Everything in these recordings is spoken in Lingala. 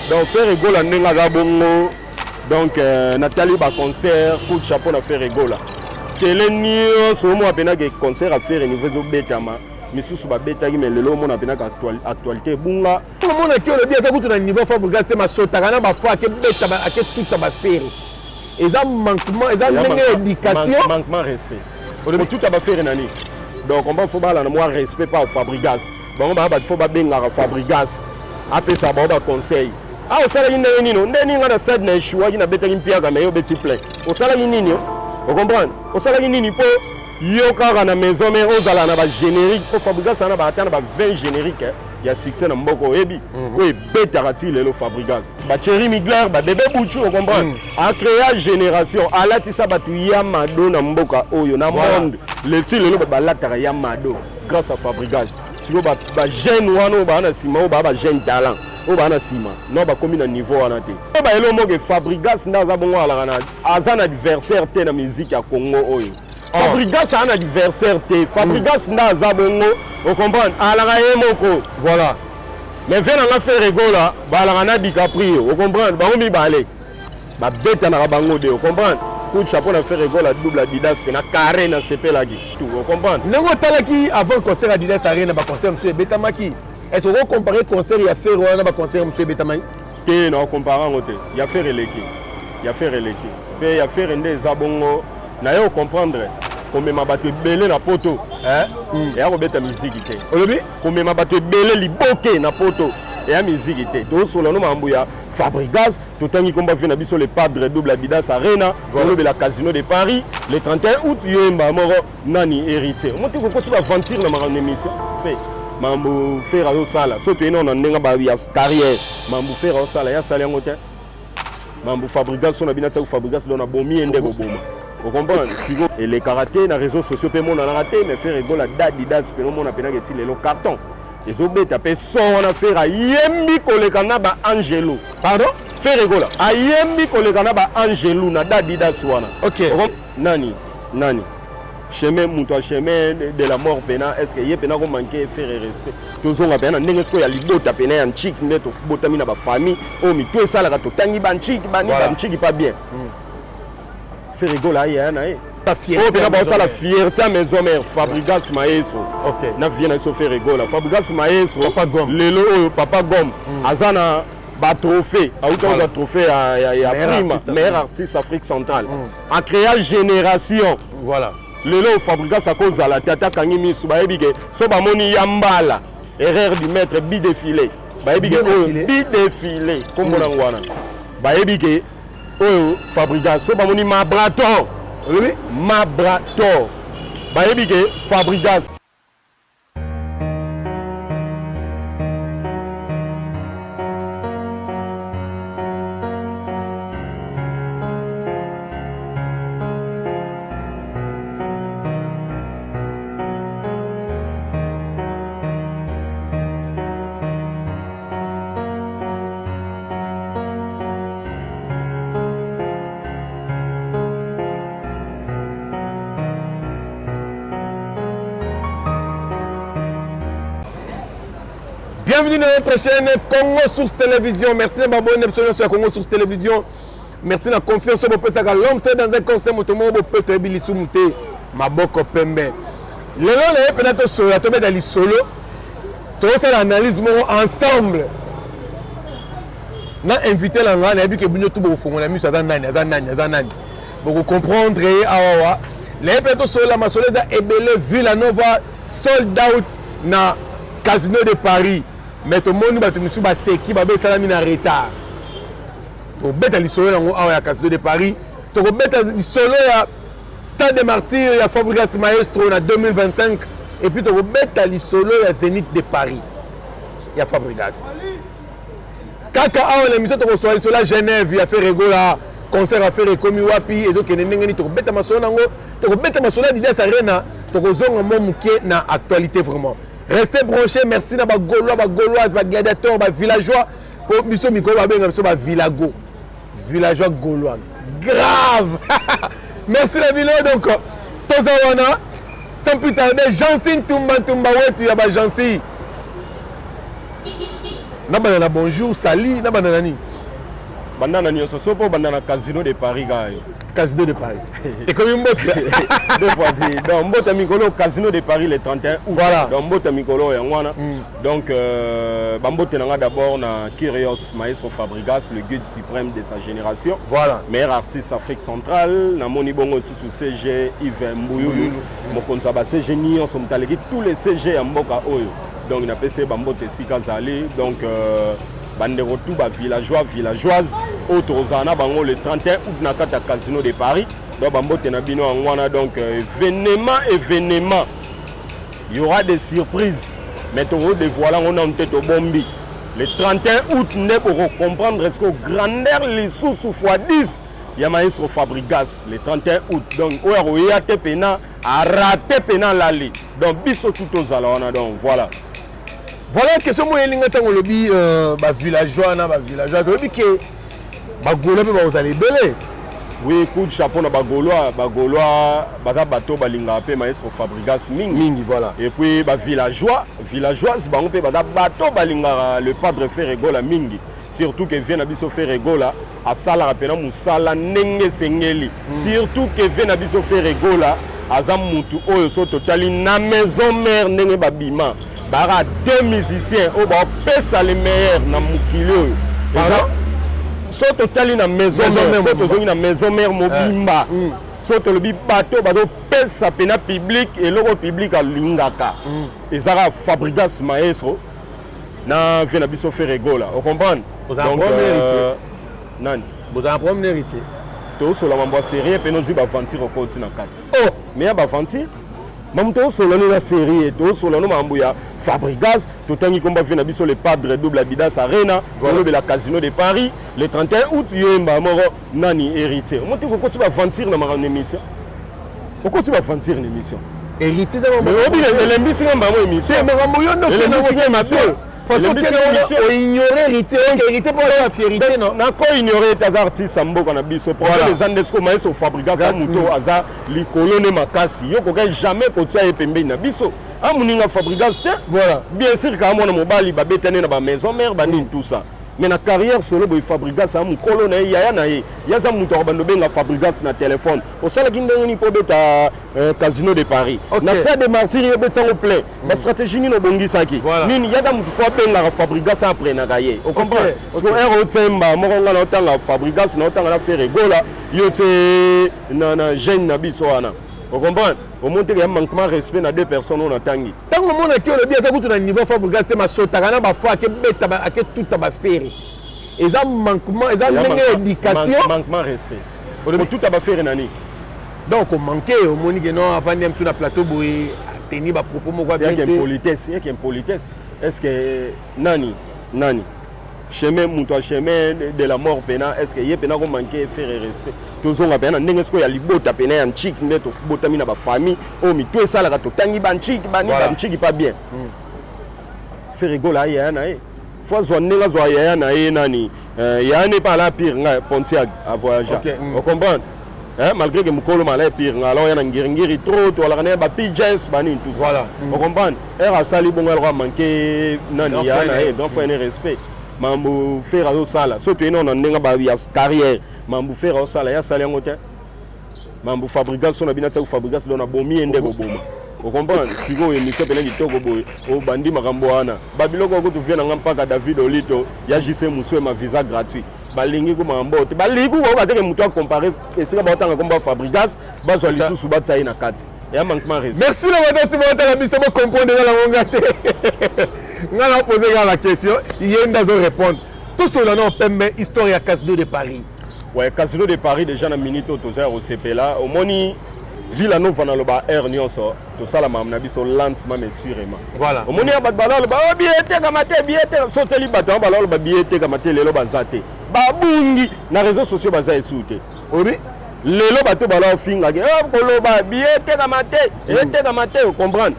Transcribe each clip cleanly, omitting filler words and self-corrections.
Donc Ferre Gola ndenge aza bongo donc euh, natali ba concert coup de chapeau na Ferre Gola. Tele nyonso omona mpena ke concert ya Ferre niveau ezobetama misusu babetaki mais lelo omona mpena ka actualité ebunga. Omonaki olobi aza kutu na niveau Fabregas te masotaka na bafo akebeta aketuta bafere eza manquement eza ndenge ya éducation manquement respect otuta bafere na nini donc on faut bala na mwa respect pa Fabregas bango baa bato fo babengaka Fabregas apesa bango ba conseil ah osalaki ndenge nini nde nini nga na stade na echouaki nabetaki mpiaka na yo obeti plein osalaki nini ocomprendre osalaki nini mpo yo kaka na maison mare ozala na bagénérique mpo Fabregas ana ata na ba 20 générique eh, ya succès na mboka oyebi mhm. oyo ebetaka ti lelo Fabregas bacheri migler babebe buchu ocomprendre mm. acréa génération alatisa bato ya mado na mboka oyo na monde leti lelo balataka ya mado grâce à Fabregas sikoyo ba jeune wana oyo baa na nsima oyo baa ba jeune talent oyo baa na nsima no bakomi na niveau wana te oyo bayelo moke Fabregas nde aza bongo alaka na aza na adversaire te na musique ya Congo oyo oh. Fabregas aza na adversaire te Fabregas nde aza bongo ocomprendre alaka ye moko voilà mais vie na nga Ferre Gola balaka na DiCaprio ocomprendre bango mibale babetanaka bango de ocomprendre coup de chapeau na Ferre Gola double Adidas mpe na carré na sepelaki tout ocomprendre ndenge otalaki avant concert Adidas Arena baconcert mosusu ebetamaki est ce okocompare concert ya Ferre wana na baconcert mosusu ebetamaki te na ocompare yango te ya Ferre eleki ya Ferre eleki mpe ya Ferre nde eza bongo na ye ocomprendre komema bato ebele na poto eya kobeta miziki te olobi komema bato ebele liboke na poto eya miziki te tozosola no makambo ya Fabregas totangi komba vie na biso le padre double Adidas Arena tolobela Casino de Paris le 31 août yoyemba moko nani héritier omoti kokoti baventure na makambo émission mpe makambo Ferre azosala so toye nao na ndenge ya carrière makambo Ferre azosala ye asali yango te makambo Fabregas so na bino atiaki Fabregas don abomi ye nde koboma ocomprendre siko elekaka te na réseaux sociaux mpe emonanaka te mais Ferre Gola dadidas mpe omona mpenaka eti lelo carton ezobeta mpe son wana Ferre ayembi koleka na ba Angelo pardon Ferre Gola ayembi koleka na ba Angelo na dadidas wana ok nani nani chemin moto ya chemin de la mort pena est ce que ye pena komanke Ferre respect tozonga pena na ndenge sikoyo ya libota pena ya ntchiki nde tobotami na bafamille oyo mito esalaka totangi bantchiki bani bantchiki pas bien Ferre Gola aye na ye oyo mpena baosala fierté ya maison mère Fabregas Maestro na vie na biso Ferre Gola Fabregas Maestro lelo oyo Papa Gom aza na batrophée auta kozwa trophée ya Afrima meilleur artiste Afrique centrale acréa génération voilà lelo Fabregas akozala te ata akangi misu bayebi ke so bamoni ya mbala erreur du maître bi défilé bayebi ke oyo bi défilé kombo nango wana bayebi ke oyo Fabregas so bamoni Mabrator olobi Mabrator bayebi ke Fabregas. Bienvenue dans notre chaîne Congo Source Télévision. Merci à Babone sur Congo Source Télévision. Merci na confiance oyo bopesaka l'homme c'est dans un conseil moto moko bopeto yebi lisumu te maboko pembe. Lelo na ye mpena tosolola tobeta lisolo tozosala analyse moko ensemble na invité na ngai nayebi ke bino tu bokofongola miso aza nani aza nani aza nani bokocomprendre ye awawa naye mpe tosolola masolo eza ebele villa nova sold out na casino de paris mais tomoni bato misusu baseki babe esalami na retard tokobeta lisolo yango awa ya casino de paris tokobeta lisolo ya stade de martyr ya Fabregas Maestro na 2025 et puis tokobeta lisolo ya Zénith de Paris ya Fabregas kaka awa na émission tokosola lisolo ya Genève ya Ferre Gola concert ya Ferre ekomi wapi ezokende ndenge nini tokobeta masolo nango tokobeta masolo ya Didas Arena tokozonga mwa moke na actualité vraiment restez branchés merci na bagaulois bagauloise bagladiateur bavillageois po biso mikolo babenga biso bavillago villageois gaulois grave merci na bino donc toza wana sans plus tarder Jancy Ntumba Ntumba wetu ya ba Jancy. Nabanda na bonjour, sali, nabanda na nini? Banda na nyonso, so mpo banda na Casino de Paris kaka yo. Casino de Paris ekomi mbote. Deux fois dit. Donc mbote mikolo, Casino de Paris le 31 août. Voilà. Donc mbote mikolo yango wana. Donc bambote na nga d'abord na Kyrios Maestro Fabregas, le guide suprême de sa génération. Voilà. Meilleur artiste Afrique centrale. Namoni bongo lisusu CG Yves Mbuyulu, mokonzi ya ba CG nyonso, moto aleki tous les CG ya mboka oyo. Donc napesi ye bambote esika azali. Donc bandeko tu, bavillageois, villageoise oyo tokozala na bango le 31 août na kati ya Casino de Paris, donc bambote na bino yango wana. Donc événement, événement, il y aura des surprises, mais tokodévoile yango nanu te, tobombi. Le 31 août nde bokocomprendre est-ce que grandeur lisusu fois 10 ya Maestro Fabregas le 31 août. Donc oyo akoya te pena arate pena lali. Donc biso tu tozala wana. Donc voilà. Voilà, question moko elinga ntango olobi bavillageois na bavillageois, toyebi ke bagaulois mpe bakozala ebele. Oui, coup de chapeau na bagaulois. Bagaulois baza bato balingaka mpe Maestro Fabregas mingi. Mingi, voilà. Et puis bavillageois, villageoise, bango mpe baza bato balingaka le Padre Ferre Gola mingi, surtout ke vieux na biso Ferre Gola asalaka mpena mosala ndenge esengeli, surtout ke vieux na biso Ferre Gola aza mutu oyo so totali na Maison Mère ndenge babima baka deux musiciens oyo baopesa le meilleur na mokili oyo. Pardon? So totali na Maison Maison Mère, Mère so mobimba. tozongi na Maison Mère mobimba, so tolobi bato bazopesa mpena public eloko public alingaka, ezaka Fabregas Maestro na vieux na biso Ferre Gola, ocomprendre? Ozala problème héritier. Nani? Bozala problème na héritier? Tozosola mambo ya série mpe nozwi baventure, okoti na kati. Oh. Mais ya baventure, mamu tozosola no eza série, tozosola no mambo ya Fabregas, totangi komba vieux na biso le Padre, double Adidas Arena, tolobela Casino de Paris le 31 août. Yoyemba moko nani héritier omoti kokoti baventure na makambo na émission, okoti baventure na émission. Héritier? Mais obi elembisi nga mbango émission. Makambo yo Elembisi nga mabe. Façon Elembisi nga émission. Oignore héritier, héritier mpo oya fierité, non? Nako ignore ete aza artiste ya mboka na biso. Problème eza nde siko Maestro Fabregas aza moto aza likolo nde makasi, yo kokai jamais kotia ye pembeni na biso, amoninga Fabregas te. Bien sûr kaka mwana mobali babetani na bamaison mère, banini, tout ça, mais na carrière solo boye Fabregas aza mokolo na ye, yaya na ye. Ye aza moto akobanda obenga Fabregas na telefone: osalaki ndenge nini mpo obeta Casino de Paris na Stade de Martyr? Ye obetisango plein, bastratégie nini obongisaki? Nini yaka motu fo abengaka Fabregas, aprenaka ye, ocomprendre? Parce que ere otemba moko nga na otanga Fabregas na otanga na Ferre Gola, yo te na jeune na biso wana, ocomprendre? Omoni teke ya manquement respect na deux personnes oyo natangi. Ntango omonaki olobi aza kutu na niveau Fabregas te, masotaka na bafo, akebeta, aketuta bafere, eza manquement, eza ndenge ya éducation? Manquement respect, kotuta bafere na nini? Donc omanke, omoni ke non, avandi ya miso na plateau boye, ateni bapropos moko. C'est yake impolitesse, yake impolitesse. Est ce que nani nani chemin, moto ya chemin de la mort pena, est ce que ye pena komanke faire respect? Tozonga pena na ndenge sikoyo ya libota pena ya ntiki, nde tobotami na bafamille oyo mito esalaka, totangi bantiki bani, bantiki pas bien. Ferre Gola ayaya na ye, fo azwa ndenge azwa yaya na ye nani, yaya ne mpe ala pire nga Pontiac avoyagea. Ocomprendre, hein, malgré que mokolo mala pire nga, alors ya na ngiringiri trop, toalaka na ye bapijens banini, tout ça. Ocomprendre? Ere asali bongo, aloko amanke nani, ya na ye grand frère ne respect. Mambo Ferre azosala, so toyei nao na ndenge ya carrière, mambo Ferre azosala, ye asali yango te. Mambo Fabregas so na bino atiaki Fabregas, donc nabomi ye nde koboma, ocomprendre? Sikoyo émission mpena kitoko boye, obandi makambo wana, babiloko oyo kutu vie na nga mpaka David Olito ya JC Muswema, visa gratuit, balingi ku makambo oyo te, balingi ku koyoka teke moto acompare esika baotanga komba Fabregas, bazwa lisusu batia ye na kati ya manquement respect. Merci na bato ti baotala biso, bocomprendre eza nango nga te. Nga na pose kaka la question, ye nde azorépondre. Tosolola na pembe histoire ya Casino de Paris. Ouais, Casino de Paris déjà na minute oyo toza ya kosepela. Omoni Villa Nova, naloba aire nyonso tosala makambo na biso lentement mais sûrement. Omoni ya bato balaloba o billet etekama te, billet etekama. So oteli bato yango balaloba billet etekama te, lelo baza te, babungi na réseaux sociaux, baza esu te. Obi Lelo bato bala ofingaki koloba billet etekama te, etekama te, comprendre?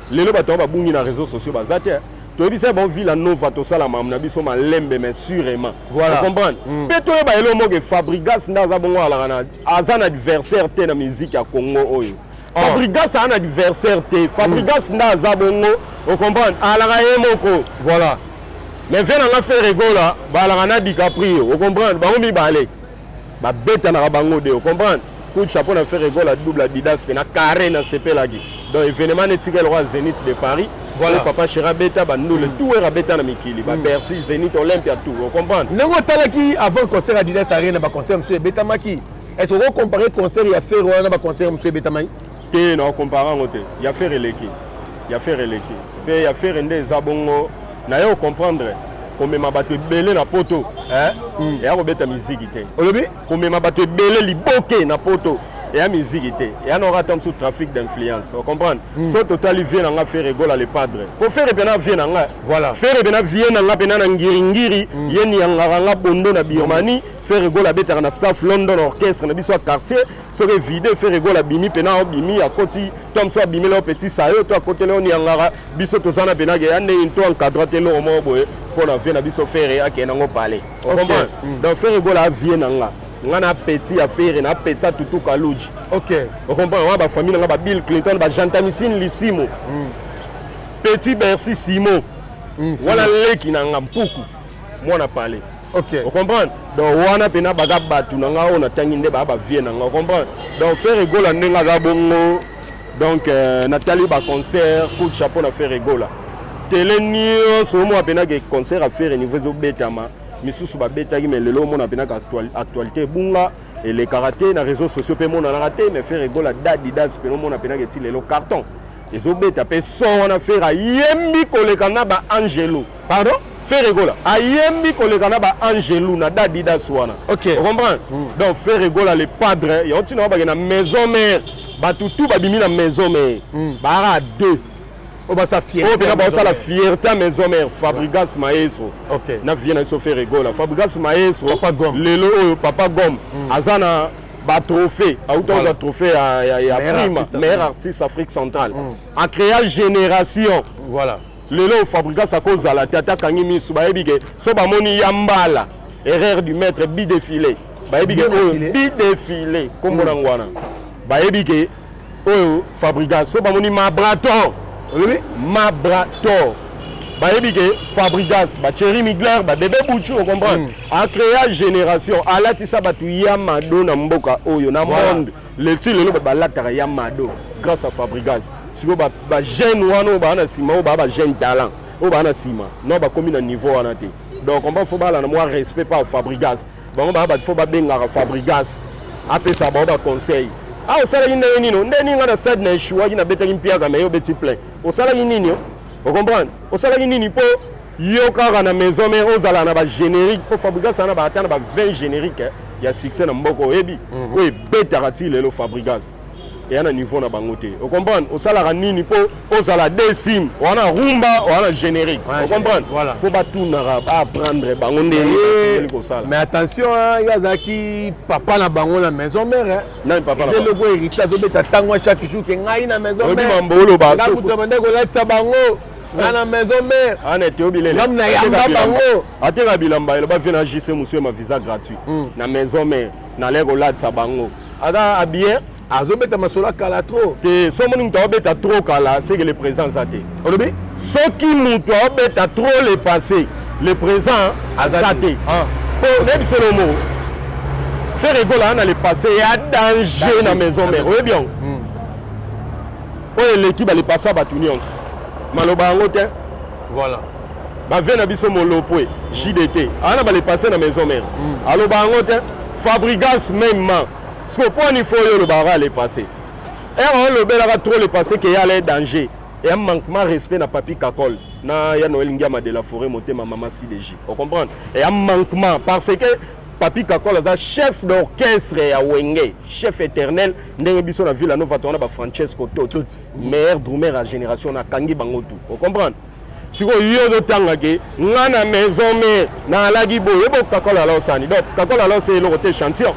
Lelo bato yango babungi na réseaux sociaux, baza te. Toyebisa bango Villa Nova tosala makambo na biso malembe mais sûrement. Comprendre? Mpe toyeba elo moko, Fabregas nde aza bongo, alaka na aza na adversaire te na musique ya Congo oyo. Fabregas aza na adversaire te, Fabregas nde aza bongo, ocomprendre? Alaka ye moko. Mais vieux na nga Ferre Gola balaka na DiCaprio, o comprendre? Bango mibale babetanaka bango de, o comprendre? Coup de chapeau na Ferre Gola, double Adidas pe na carré na sepelaki. Donc événement netika eloko ya Zénith de Paris. Voilà. Oyo Papa Chéri abeta bandule tout wer abeta na mikili ba Bercy, Zénith, Olympia, tout, o comprendre? Ndenge otalaki avant concert Adidas Arena, baconcert mosusu ebetamaki, est ce okocompare concert ya Ferre wana na baconcert mosusu ebetamaki? Te, na okompare yango te. Ya Ferre eleki, ya Ferre eleki mpe ya Ferre nde eza bongo. Na ye ocomprendre, komema bato ebele na poto eya kobeta miziki te. Olobi? Komema bato ebele liboke na poto eya miziki te, eya na ata mosusu trafic d'influence, ocomprendre? So totali vieux na nga Ferre Gola le padre, po Ferre mpena vieux na nga. Ferre mpena vieux na nga mpena na ngiringiri. Ye niyangaka nga bondo na Birmanie. Ferre Gola abetaka na Staff London, orchestre na biso ya quartier. Soki evide, Ferre Gola abimi mpena, obimi akoti to mosusu abimeli o petit sayo to akoteli o niyangaka biso. Toza na mpena ke ya ndenge to encadre te eloko moko boye mpo na vieux na biso Ferre akende nango pale, ocomprendre? Donc Ferre Gola avieux na nga, nga na petit ya Ferre, na petit ya Tutu Kaluji. Ocomprendre? Wana bafamille na nga, ba Bill Clinton, bajantamisine Lisimo, petit Bercy Simo wana leki na nga mpuku mwana pale. Ocomprendre? Donc wana mpena baza bato na nga oyo natangi nde baa bavieux na nga, ocomprendre? Donc Ferre Gola ndenge aza bongo, donc natali baconcert, coup de chapeau na Ferre Gola. Tele nyonso omona mpena ke concert ya Ferre niveau ezobetama, misusu babetaki, mais lelo omona mpena ka actualité ebunga, elekaka te na réseaux sociaux mpe emonanaka te. Mais Ferre Gola d'Adidas mpena omona mpena ke ti lelo carton ezobeta mpe son wana. Ferre ayembi koleka na baangelo. Pardon? Ferre Gola ayembi koleka na baangelu na d'Adidas wana. Ocomprendre? Donc Ferre Gola le padre, yango ntina wa bake na maison mère, bato tu babimi na maison mère baaka deux. Oyo basala fierté. Oyo mpena baosala fierté ya maison mère, Fabrigas Maestro na vieux na biso Ferre Gola. Fabrigas Maestro Papa Gom. Lelo oyo Papa Gom aza na batrophée, auta kozwa trophée ya Meilleur Afrima, artiste. Meilleur artiste Afrique centrale, acréa génération. Lelo Fabrigas akozala te, ata akangi misu, bayebi ke so bamoni ya mbala erreur du maître bi défilé, bayebi ke Bi oyo défilé. Bi défilé kombo nango wana, bayebi ke oyo Fabrigas. So bamoni Mabrator, Olobi? Mabrator, bayebi ke Fabrigas, bacheri Migler, babebe Buchu, ocomprendre? Acréa génération, alatisa bato ya mado na mboka oyo na monde leti. Lelo balataka ya mado grâce à Fabrigas. Sikoyo bajeune wana oyo baa na nsima, oyo baa bajeune talent oyo baa na nsima, non, bakomi na niveau wana te. Donc komba faut bala na mwa respect pa Fabrigas. Bango baa bato fo babengaka Fabrigas apesaka bango baconseil. A osalaki ndenge nini? Nde nini nga na stade na échouaki, nabetaki mpiaka, mais yo obeti plein, osalaki nini? Ocomprendre? Osalaki nini mpo yo kaka na maison mère ozala na bagénérique? Mpo Fabrigas ana baata na ba 20 générique ya succès na mboka, oyebi, oyo ebetaka ti lelo. Fabrigas eya na niveau na bango te, ocomprendre? Osalaka nini mpo ozala desim wana rumba wana générique? Ocomprendre? Faut batunaka, baapprendre bango ndenge basengeli kosala. Mais attention, ye azalaki papa na bango na maison mère. Nani papa na Eza eloko héritier azobeta ntango chaque jour ke ngai na maison Oyebi mère mambo oloba. Nga moto bande kolatisa bango, nga na maison mère. Ana ete obilele. Ngam na yamba bango. Ateka bilamba, eloba vieux na JC mosu ma visa gratuit na maison mère, nalai kolatisa bango, aza habillé. Azobeta masolo akala trop. Te, so omoni moto aobeta trop kala, c'est que le présent aza te. Olobi? Soki moto aobeta trop le passé, le présent aza te. Po nayebi solo moko, Ferre Gola na le passé ya danger na maison mère, oyebi yango, oyo eleki bale passé ya bato nyonso, maloba yango te. Bavieux na biso Molopwe, JDT, aa na bale passé na maison mère, aloba yango te. Fabrigas mêmement. Siko mpo ani fo oyo olobaka le passé ere olobelaka trop le passé ke ya ala danger, eya manquement respect na Papi Kakol na ya Noël Ngiama de la Forêt, motema mama CDJ, ocomprendre? Eya manquement parce que Papi Kakol aza chef d'orchestre ya Wenge, chef éternel. Ndenge biso na Villa Nova towana bafrancesco Tot, meilleur drummer ya génération, nakangi bango tout, ocomprendre? Sikoyo yo ozotanga ke nga na maison mère naalaki boye, oyeba Kakol ala osani. Donc Kakol ala osa eloko te, échantillon.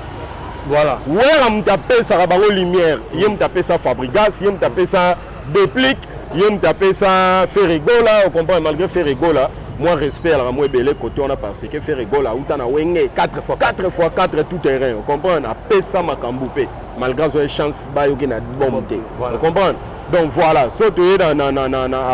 Wera moto apesaka bango lumière, ye moto apesa Fabrigas, ye moto apesa Déplique, ye moto apesa Ferre Gola, ocomprendre? Malgré Ferre Gola mwa respect alaka mwa ebele kote wana, parce que Ferre Gola auta na Wenge. 4 fois. 4 fois 4 tout terrain, ocomprendre? Apesa makambo mpe malgré azwa chance bayoki na bombe te. Ocomprendre? Donc voilà, so toye na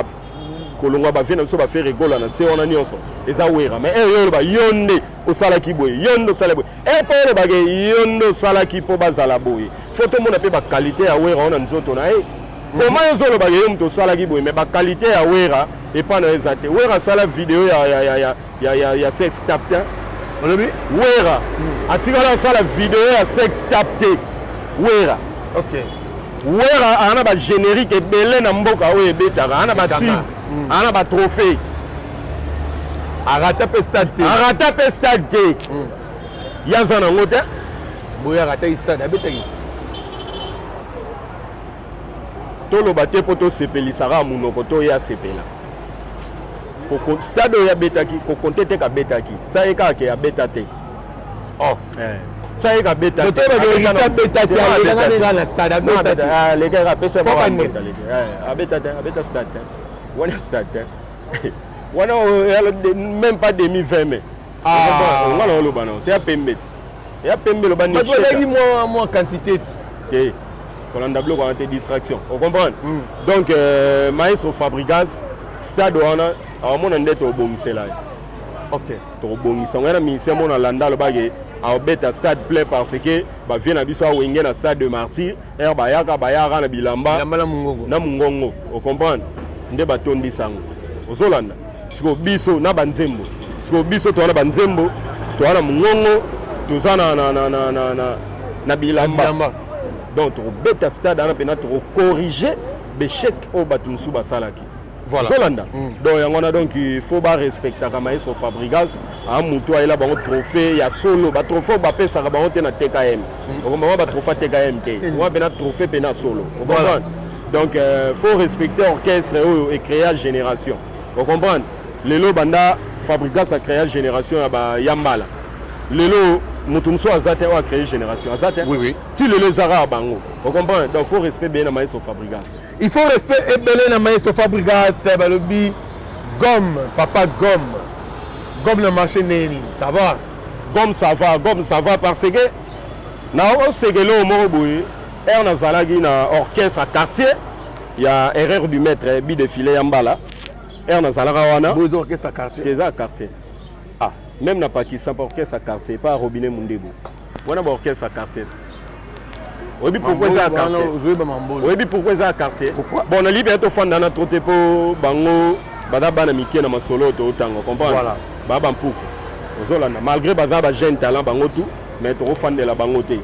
Kolongwa ba vieux na biso ba Ferre Gola na se wana nyonso eza Wera. Mais eh yo oloba yo nde osalaki boye, yo nde osala boye. Eh po oloba ke yo nde osalaki po bazala boye. Faut tomona pe ba qualité ya Wera wana nzoto na ye. Comment yo ozoloba ke yo moto osalaki boye mais ba qualité ya Wera epa na yo eza te. Wera asala video ya ya ya ya ya ya, ya sex tap te. Olobi? Wera atikala asala video ya sex tap te. Wera. Okay. Wera aza na ba générique ebele na mboka oyo ebetaka, aza na ba tube, aza na ba trophée. Arata pe stade te. Arata pe stade te. Ye aza nango te. Boye arata stade abetaki. Toloba te mpo tosepelisaka monoko to ye asepela. Stade oyo abetaki kokonte te kabetaki. Sa ye kaka ke abeta te. Oh. Eh. Sa ye kabeta te. Abeta te. Alekaka na stade abeta te. Alekaka apesa abeta te, abeta stade te. Wana stade te. Wana même pas 2020 mais. Ah. Nga na oloba na, c'est ya pembe. Ya pembe loba ni. Bato bazalaki mwa mwa quantité te. Kolanda biloko wana te distraction. O comprendre? Donc maestro Fabregas stade wana awamona nde tobongisela ye. Ok. Tokobongisa ngo na ministère mona landa alobaki aobeta stade plein parce que bavie na biso awenge na stade de martyr ere bayaka bayaka na bilamba na mongongo na mongongo ocomprendre nde batondisa yango ozolanda sikoyo biso na banzembo sikoyo biso toza na banzembo toza na mongongo toza na, na, na, na, na, na, na bilamba, bilamba. Donc tokobeta stade wana mpena tokocorrige bechec oyo bato mosusu basalaki. Voilà. Zolanda. Donc yango wana donc il faut ba respectaka maestro Fabregas, a mutu ayela bango trophée ya solo, ba trophée ba pesaka bango te na TKM. Donc maman ba trophée TKM te. Moi bena trophée pena solo. Vous Voilà. comprenez? Donc faut respecter orchestre oyo et créer génération. Vous comprenez? Lelo banda Fabregas a créé génération ya ba Yambala. Lelo mutu muso azate a créé génération azate. Oui oui. Si lelo ezaka bango. Vous comprenez? Donc faut respecter bien maestro Fabregas. Il faut respect ebele na maestro Fabregas balobi gomme papa gomme gomme na marché neni ça va. Gomme ça va, gomme ça va parce que na osekele moko boye er nazalaki na orchestre à quartier ya erreur du maître bi défilé ya mbala er nazalaka wana bozo orchestre à quartier eza quartier ah même na Pakistan pa orchestre à quartier pas robinet Mundebo wana ba orchestre à quartier. Oyebi pourquoi eza quartier? Oyebi pourquoi eza quartier? Bon na libia tofanda na trop te po bango baza bana mike na masolo totanga comprendre? Voilà. Ba ba mpuku. Ozolanda malgré baza ba jeune talent bango tout mais tokofandela bango te.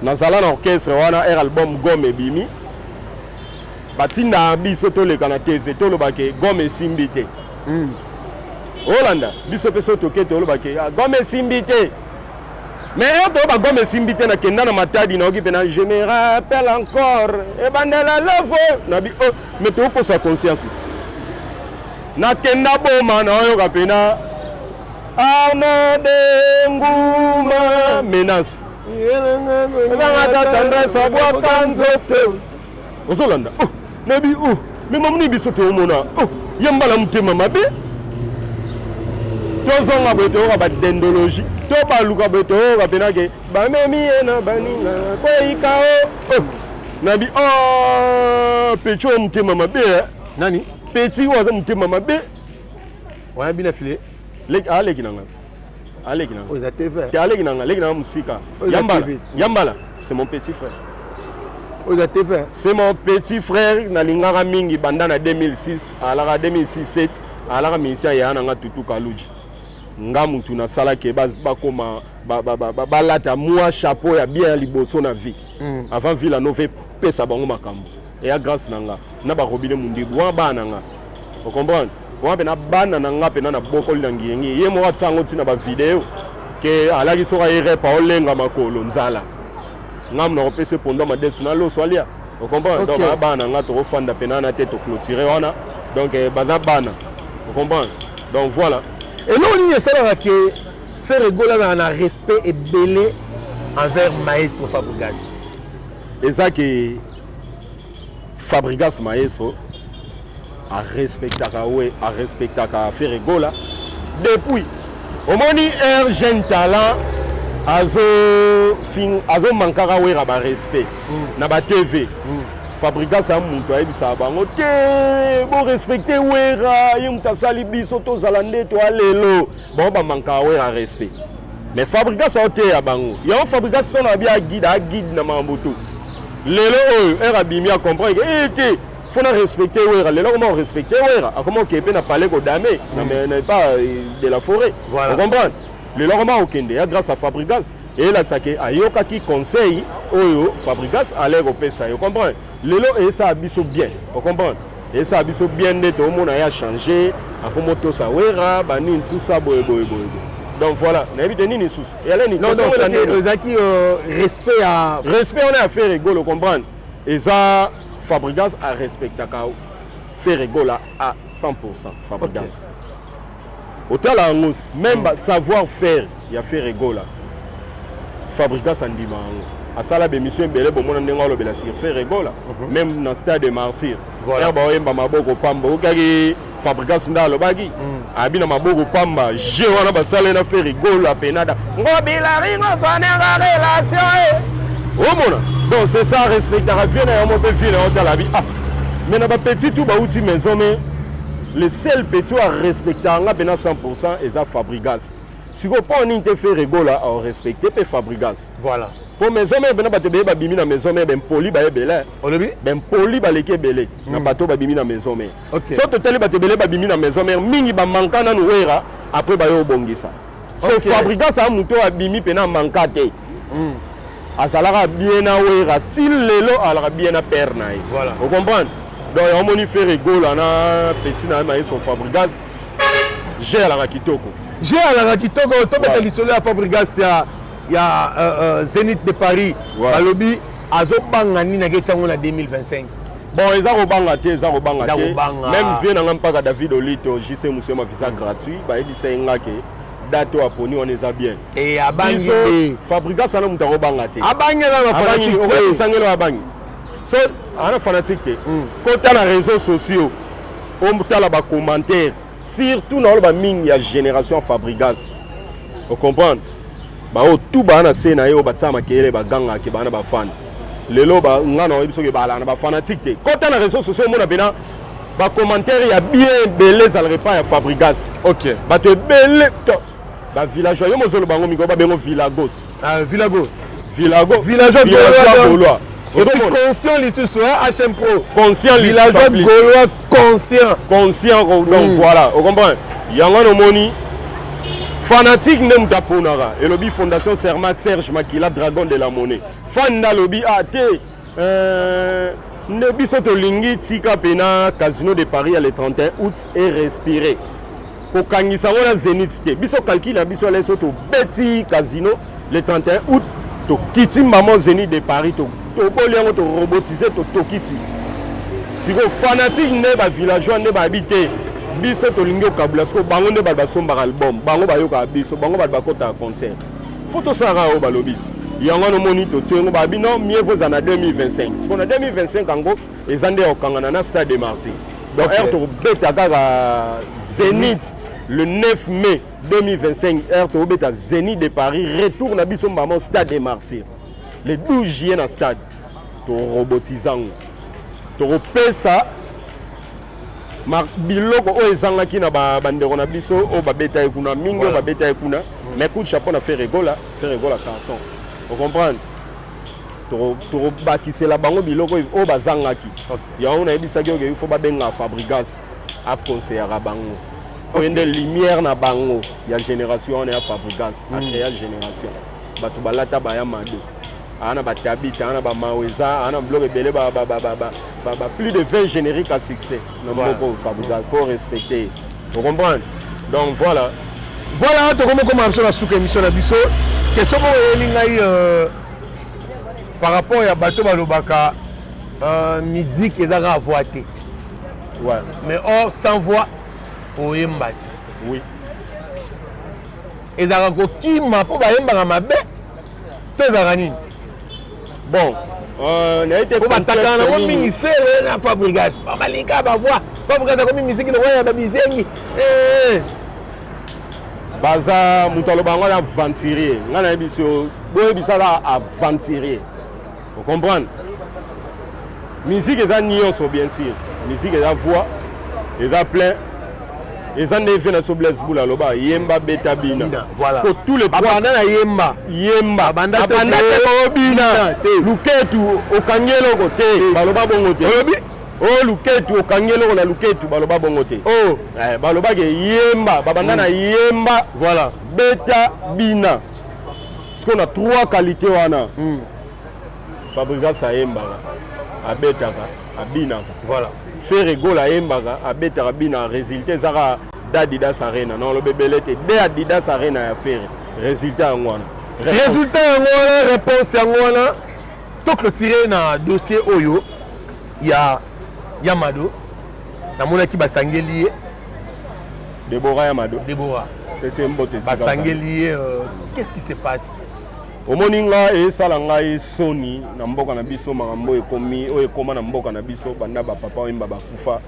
Nazala na orchestre wana air album Gomme ebimi. Batinda biso toleka na TV toloba ke Gomme esimbi te. Olanda biso pe so toke toloba ke Gomme esimbi te. Mais un peu ba gomme esimbi te na kenda na Matadi na oki pena je me rappelle encore et bandela love na bi oh mais to ko sa conscience na kenda boma na oyoka pena Arnaud de Nguma menace ezanga tata ndresse abwaka nzoto ozolanda oh na bi oh mais mamoni biso toomona oh ye mbala motema mabe tozonga boye toyoka badendologie to baluka boye toyoka mpenake bamemi ye na baninga koyika o oh. Na bi oh petit oyo motema mabe nani petit oyo aza motema mabe wana bina file leki aleki na nga aleki na nga oyo eza TV te aleki na nga leki na nga mosika yambala yambala c'est mon petit frère. Oyo eza TV c'est mon petit frère nalingaka mingi banda na 2006 alaka 2006 7 alaka musicien ya na nga Tutu Kaluji nga mutu nasalaki bakoma balata mwa chapeau ya bien liboso na vie. Avant Villa Nova pesa bango makambo eya grâce na nga na ba robinet mundibu wana bana na nga o comprendre wana pena bana na nga pena na bokoli na ngiyengi ye moko atsango ntina ba video ke alaki soka ye rep aolenga makolo nzala nga mna kopesa pondo madesu na loso alia o comprendre. Ok. Donc bana na nga tokofanda pena na te toclôturer wana donc baza bana o comprendre donc voilà. Eloko nini esalaka ke Ferre Gola azalaka na respect ebele envers maestro Fabregas? Eza ke Fabregas maestro a respectaka we a respectaka Ferre Gola depuis omoni air jeune talent azo fin azo mankaka wera ba respect na ba TV. Fabrigas ya moto ayebisaka bango te, borespecte Wera, ye moto asali biso tozala nde toa lelo. Bango bamankaka Wera respect, mais Fabrigas aoteya bango yango. Fabrigas sono abi aguide, aguide na makambo to lelo oyo ere abimi, acomprendre ke te, faut na respecter Wera. Lelo akoma korespecte Wera, akoma okende mpe na palais kodame na epa de la forêt. Ocomprendre, lelo akoma kokende ya grâce à Fabrigas. Eyelakisa ke ayokaki conseil oyo Fabrigas alai kopesa ye. Ocomprendre, lelo eyesala biso bien. Ocomprendre, eyesala biso bien nde toomona ye achange, akoma otosa Wera banini, tout ça, boye boye boye boye. Donc voilà, nayebi te nini susu eyaleni. Non, non, ezalaki respect ya respect wana ya Ferre Gola. Comprendre, eza Fabrigas arespectaka Ferre Gola à 100. Fabrigas otala yango, même savoir faire ya Ferre Gola, Fabrigas andima yango. Asala bémission ebele, bomona ndenge alobela sur Ferre Gola, même na stade de Martyr. Ere baoyemba maboko pamba, okaki Fabrigas nde alobaki abi na maboko pamba je wana basala na Ferre Gola penada ngobila ringo sonenga relation e omona. Donc c'est ça, respectaka vie na yango mpe vie na yo. Tala bi, ah, mais na bapetit tout bauti maison, mais le seul petit oyo arespectaka nga mpena 100 eza Fabrigas. Sikoyo mpo nini te Ferre Gola arespecte mpe Fabrigas? Mpo maison mère mpena bato ebele babimi na maison mère, bempoli baebele. Olobi? Bempoli baleki ebele na bato babimi na maison mère. So totali bato ebele babimi na maison mère, mingi bamanka nanu Wera, après bayo obongisa. So Fabrigas aa moto oyo abimi mpena amanka te, azalaka bien na Wera ti lelo, azalaka bien na père na ye. Ocomprendre, donc yango moni Ferre Gola na petit na ye mayeso Fabrigas g alaka kitoko. G alaka kitoko. Tobeta lisolo ya Fabrigas ya Zénith de Paris. Balobi azobanga nini? Ake tiango na 2025. Bon, eza kobanga te, eza kobanga te. Même vie nanga mpaka David Olito JC Musema, visa gratuit, bayebisa ye nga ke date oyo aponi wana eza bien. Abangi te. Fabrigas ana moto akobanga te. Abangi, aza na fanatique. Okosangelo abangi so ana fanatique te. Kota na réseaux sociaux, otala bacommentaire, surtout na oloba mingi ya génération Fabrigas. Ocomprendre, baoyo tu baa na se na ye, oyo batia makelele, bagangaka baa na bafane. Lelo nga na oyebi soki balaka na bafanatique te. Kota na réseaux sociaux, omona mpena bacommentaire ya bien ebele ezalaka epai ya Fabrigas. Bato ebele, bavillageois, yo mozoloba bango mikolo babengo Villagos. Villago. Villago. Villageois. Gaulois. Et puis conscient lisusu, HM Pro. Conscient. Villageois gaulois conscient. Conscient, donc voilà, ocomprend yango. Nomoni fanatique nde moto aponaka. Elobi Fondation Sermac, Serge Makila, Dragon de la Monnaie, fan nde alobi a te, nde biso tolingi tika mpena Casino de Paris ya le 31 août et respirer, kokangisa yango na Zénith te. Biso calcul na biso ala so tobeti Casino le 31 août, tokiti mbamo Zénith de Paris, toboli yango, torobotise, totokisi. Sikoyo fanatique nde bavillageois nde bayebi te, biso tolingi okabula. Sikoyo bango nde bato basombaka album, bango bayokaka biso, bango bato bakotaka concert. Fo tosalaka oyo balobisi yango wana. Omoni, totie yango, babi non, mieux vaut eza na 2025. Sikoyo na 2025 yango eza nde ya kokangana na stade de Martyr. Donc heure tokobeta kaka Zénith le 9 mai 2025, heure tokobeta Zénith de Paris, retour na biso mbamo stade de Martyr le 12 juillet. Na stade torobotise yango, tokopesa biloko oyo ezangaki na bandeko na biso oyo babeta ye kuna mingi, oyo babeta ye kuna. Mais coup de chapeau na Ferre Gola, Ferre Gola carton. Ocomprendre, tokobakisela bango biloko oyo bazangaki. Yango nayebisaki oyo il faut babenga Fabrigas, aconseillaka bango. Oyo nde lumière na bango ya génération wana ya Fabrigas. Acréa génération, bato balata baya mado, aa na batabita, aa na bamaweza, aa na biloko ebele, plus de 20 génériques à succès na moko. Fabrigas faut respecter, ocomprendre, donc voilà. Voilà, tokomi okoma biso na suka émission na biso. Question moko eyeli ngai par rapport ya bato balobaka musique eza kaka voix te. Mais or sans voix oyemba te. Ezalaka kokima mpo bayembaka mabe to ezalaka nini? Bon, nayebi te. Po batakana nango mingi, Ferre na Fabrigas balinga bavoix. Fabrigas akomi musique lokola ya babizengi. Baza moto aloba yango na aventurier. Ngai nayebi so boyebisaka aventurier, ocomprendre. Musique eza nyonso, bien sûr. Musique eza voix, eza plein, eza nde vie na so. Blaise Bula aloba: yemba, beta, bina. Voilà. Parce que tous les trois. Abanda na yemba. Yemba. Abanda te. Abanda te koobina. Te. Luketu okangi eloko te, baloba bongo te. Olobi? O luketu okangi eloko na luketu, baloba bongo te. Oh. Eh, balobaki yemba, babanda na yemba, beta, bina. Sikoyo na trois qualité wana, Fabrigas ayembaka, abetaka, abinaka. Ferre Gola ayembaka, abetaka, bina. Résultat ezaka d'Adidas Arena. Na oloba ebele te, de Adidas Arena ya Ferre, résultat yango wana. Résultat yango wana, réponse yango wana. Toclôturer na dossier oyo ya Mado. Namonaki basangeli ye. Debora ya Mado. Debora. Ese mbote esika. Basangeli ye, qu'est-ce qui se passe? Omoni, nga esala ngai soni na mboka na biso, makambo oyo ekomi, oyo ekóma na mboka na biso banda bapapa Oyemba bakufa.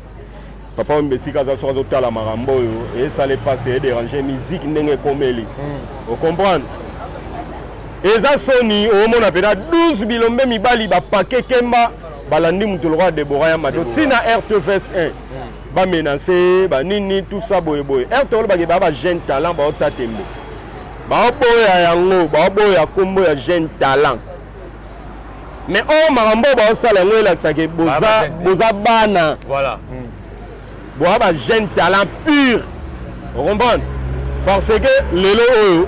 Papa Oyemba esika aza, soki azotala makambo oyo, esala epasi, edéranger musique ndenge ekomeli. Ocomprendre, eza soni. Omona mpena 12 bilombe mibali bapake kemba, balandi moto lokola Debora ya Mado ntina RTVS 1, bamenace banini, tout ça boyeboye. RT olobaki baa bajeune talent, baotia tembe, baoboya yango, baoboya nkombo ya jeune talent. Mais oyo makambo oyo baosala yango elakisaka boza, boza bana. Boza bajeune talent pur, ocomprendre? Parce que lelo oyo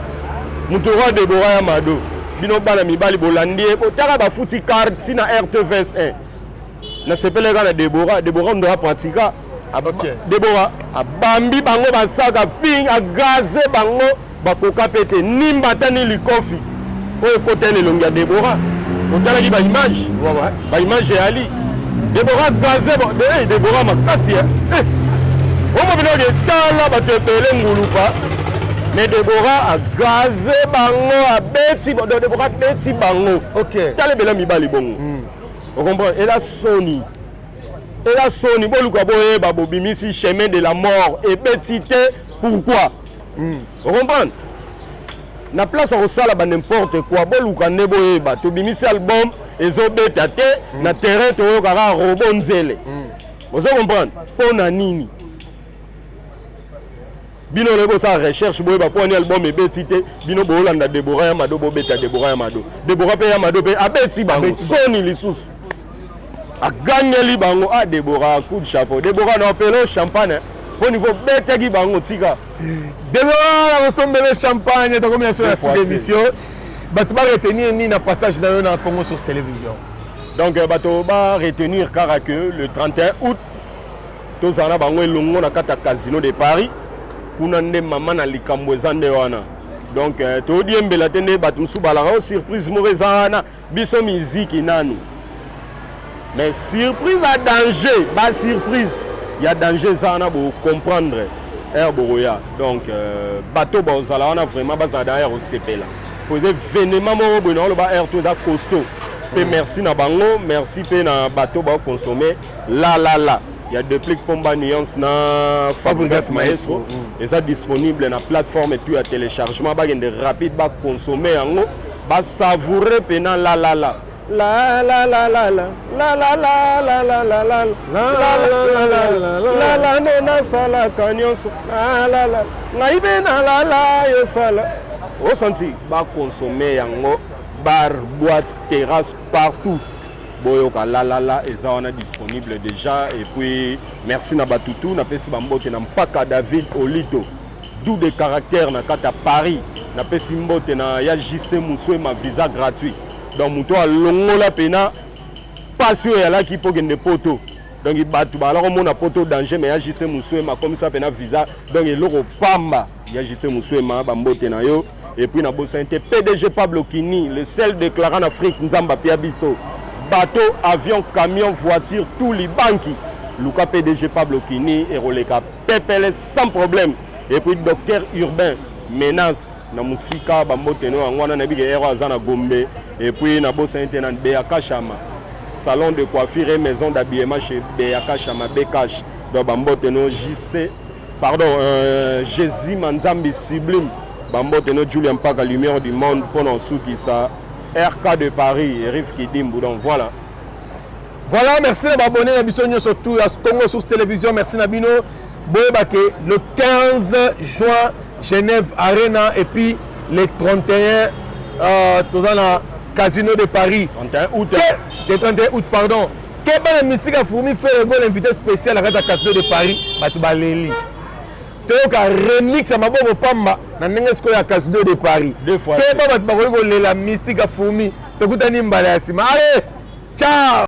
moto roi Debora ya Mado, bino bana mibali bolandi ye, botaka bafuti carte ntina RTVS 1. Nasepeleka na Debora. Debora ndora pratika. Debora abambi bango, basaka fing, agaze bango, bakoka mpe te nimba ata ni likofi oyo ekota na elongi ya Debora. Otalaki baimage, baimage eyali Debora gaze. Debora makasi omo binoke, tala bato ebele ngulupa, mais Debora agaze bango, abeti. Debora abeti bango. Tala ebele mibali bongo. Ocomprendre, eza soni, eza soni. Boluka boyeba, bobimisi Chemin de la mort, ebeti te, pourquoi? Ocomprendre, na place ya kosala ba n'importe quoi, boluka nde boyeba. Tobimisi album, ezobeta te na terrain, toyokaka robo nzele. Ozo comprendre mpo na nini? Bino loyebi bosala recherche, boyeba mpo ani album ebeti te. Bino boolanda Debora ya Mado, bobeta Debora ya Mado. Debora mpe ya Mado mpe abeti bango, soni lisusu, agangeli bango. Ah, Debora, coup de chapeau. Debora na opelo champagne mpo niveau betaki bango, tika. Debora na kosombele champagne. Tokomi na biso na suite d'émission. Bato baretenir nini na passage na yo na Congo Source Télévision? Donc bato baretenir kaka que le 31 août, tozala na bango elongo na kati ya Casino de Paris. Kuna nde mama na likambo eza nde wana. Donc todiembela te nde bato mosusu balaka o surprise moko eza wana. Biso miziki nanu, mais surprise ya danger, basurprise ya danger eza wana, bocomprendre ere bokoya. Donc bato bazala wana vraiment, bazala derrière kosepela po eza événement moko boye. Na oloba aire to eza costaud mpe. Merci na bango, merci mpe na bato baoconsommer la la la ya Deplick Pomba Nuance na Fabrigas Maestro. Eza disponible na plateforme tout ya téléchargement. Bakende rapide, baconsommer yango, basavoure mpena la la la la la la la la la la la la la la la la la la la nde nasalaka nyonso la la la ngai mpe na la la yosala osanti. Baconsommer yango, bar, boîte, terrasse, partout boyoka la la la, eza wana disponible déjà. Et puis merci na batutu, napesi bambote na mpaka David Olito, doux de caractère na kati ya Paris. Napesi mbote na ya JC Muswema, visa gratuit. Donc moto alongola mpena mpasi oyo eyalaki mpo kende poto. Donc bato bazala komona poto danger, mais ya JC Muswema akomisa mpena visa, donc eloko pamba. Ya JC Muswema, bambote na yo. Et puis nabosani te PDG Pablo Kini, le seul déclarant en Afrique. Nzambe apia biso bateau, avion, camion, voiture, tout libanki. Luka PDG Pablo Kini, ekoleka pepele sans problème. Et puis docteur Urbain Menace na mosika, bambote no yango wana. Nayebi ke ero aza na Gombe. Et puis nabosani te na Beyaka Shama, salon de coiffure et maison d'habillement chez Beyaka Shama Bekash. Donc bambote no JC, pardon, Jésus Manzambi Sublime, bambote no Julia Mpaka, lumière du monde. Mpona osukisa, RK de Paris, Erif Kidimbu. Donc voilà. Voilà, merci na baabonné na biso nyonso tout ya Congo Source Télévision. Merci na bino. Boyeba ke le 15 juin, Genève Arena, et puis le 31, toza na Casino de Paris. 31 août. Le 31 août, pardon. Ke bana Mystique ya Fourmi, Ferre Gola invité spécial na kati ya Casino de Paris. Bato baleli, toyoka remix ya maboko pamba na ndenge sikoyo ya Casino de Paris. Deux fois. Keba, bato bakoki kolela. Mystique ya Fourmi, tokutani mbala ya nsima. Allez, ciao.